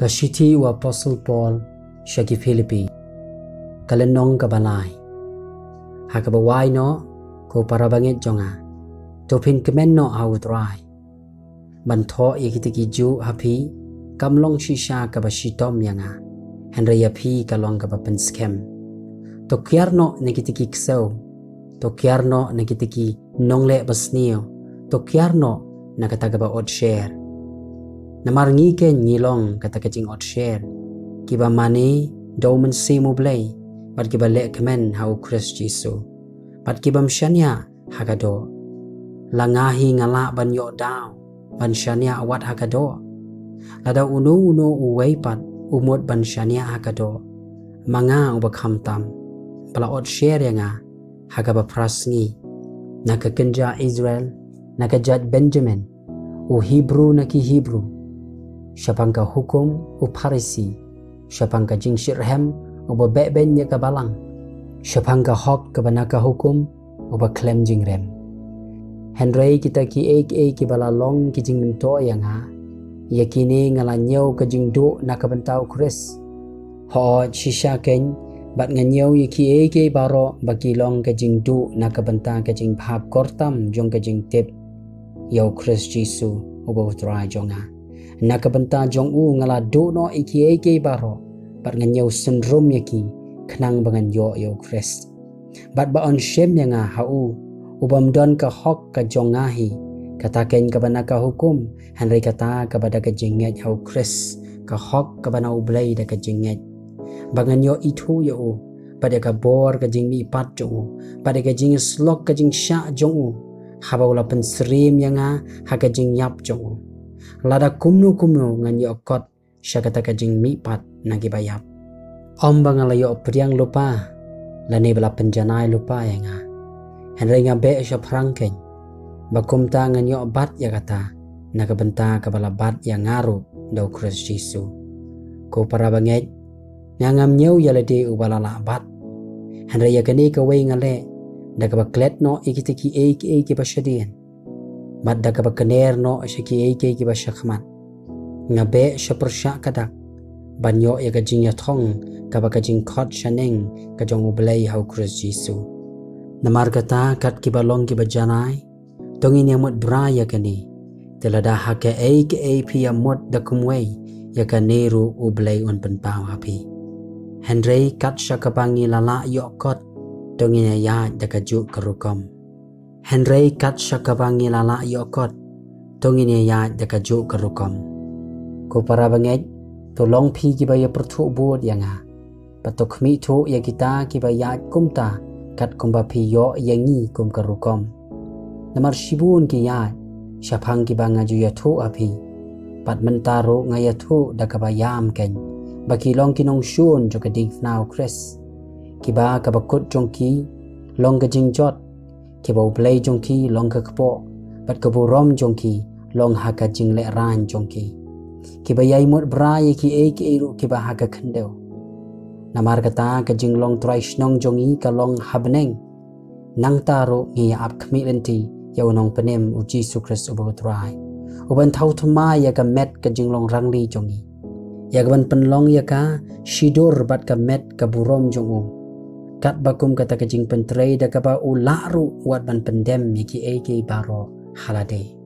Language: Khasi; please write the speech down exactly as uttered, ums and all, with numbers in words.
Ka shithi u Apostol Paul sha ki Philippi, ka lynnong kaba lai. Ha kaba wai noh, ko para bangeit jong nga, to phin kmen noh ha U Trai. Ban thoh ïa kita ki juh ha phi kam long shisha kaba shitom ïa nga, hynrei ïa phi ka long kaba pynskhem. To kiar noh na kita ki ksew, to kiar noh na kita ki nongleh basniew, to kiar noh na kata kaba ot sher. Namar ngi keiñ ngi long kata ka jing ot sher, kiba mane da U Mynsiem U Blei, bad kiba leh kmen ha U Khrist Jisu, bad kibym shaniah ha ka doh. La nga hi nga lah ban ïoh daw ban shaniah wat ha ka doh? Lada uno uno uwei pat u mut ban shaniah ha ka doh, ma nga uba khamtam, ba la ot sher ïa nga ha kaba phra sngi, na ka kynja Israel, na ka jait Benjamin, u Hebru na ki Hebru, shaphang ka hukum u Pharisi, shaphang ka jingshitrhem uba behbeiñ ïa ka balang, shaphang ka hok kaba na ka hukum uba khlem jingrem. Hynrei kita kiei kiei kiba la long ki jingmyntoi ïa nga, ïa kine nga la ñiew ka jingduh na ka bynta U Khrist. Hooid, shisha keiñ, bad nga ñiew ïa kiei kiei baroh ba ki long ka jingduh na ka bynta ka jingbha kyrtam jong ka jingtip ïa U Khrist Jisu uba U Trai jong nga. Na ka bynta jong u nga la duh noh ïa kiei kiei baroh, bad nga ñiew synrum ïa ki, khnang ba ngan ïoh ïa U Khrist, bad ba un shim ïa nga ha u, u bym don ka hok ka jong nga hi, kata keiñ kaba na ka hukum, hynrei kata kaba da ka jingngeit ha U Khrist, ka hok kaba na U Blei da ka jingngeit. Ba ngan ïoh ithuh ïa u, bad ïa ka bor ka jingmihpat jong u, bad ïa ka jingïasyllok ka jingshah jong u, haba u la pynsyriem ïa nga ha ka jingïap jong u. Lada kumno kumno ngan ïoh kot sha kata ka jingmihpat na kiba ïap. Ym ba nga la ïoh pdiang lypa, lane ba la pynjanai lypa ïa nga, hynrei nga beh shaphrang keiñ, ba kumta ngan ïoh bat ïa kata na ka bynta kaba la bat ïa nga ruh da U Khrist Jisu. Ko para bangeit, nga ngam ñiew ïa lade uba la lah bat, hynrei ïa kane kawei nga leh, da kaba klet noh ïa kita kiei kiei kiba shadien, bad da kaba kner noh sha kiei kiei kiba shakhmat. Nga beh sha pyrshah ka dak, ban ïoh ïa ka jingïathong kaba ka jingkhot shaneng ka jong U Blei ha U Khrist Jisu. Namar kata, kat kiba long kiba janai, to ngin ïa mut bra ïa kane. Te lada ha kaei kaei phi ïa mut da kumwei, ïa kane ruh U Blei un pynpaw ha phi. Hynrei kat sha kaba ngi la lah ïoh kot, to ngin ïa ïaid da kajuh ka rukom. Hynrei kat sha kaba ngi la lah ïoh kot, to ngin ïa ïaid da kajuh ka rukom. Ko para bangeit, to long phi kiba ïa pyrthuh bud ïa nga, bad to khmih thuh ïa kita kiba ïaid kumta, kat kumba phi ïoh ïa ngi kum ka rukom. Namar shibun ki ïaid shaphang kiba nga ju ïathuh ha phi, bad mynta ruh nga ïathuh da kaba ïam keiñ, ba ki long ki nongshun jong ka diengphna U Khrist. Kiba kaba kut jong ki long ka jingjot, kiba U Blei jong ki long ka kpoh, bad ka burom jong ki long ha ka jinglehrain jong ki. Kiba ïai mut bra ïa kiei kiei ruh kiba ha ka khyndew. Namar kata, ka jinglong trai shnong jong ngi ka long ha bneng. Nangta ruh ngi ïa ap khmih lynti ïa U Nongpynim, U Jisu Khrist uba U Trai, uban thaw thymmai ïa ka met ka jinglong rangli jong ngi, ïa kaban pynlong ïa ka shi dur bad ka met ka burom jong u, katba kum kata ka jingpyntrei da kaba u lah ruh wat ban pyndem ïa kiei kiei baroh ha lade.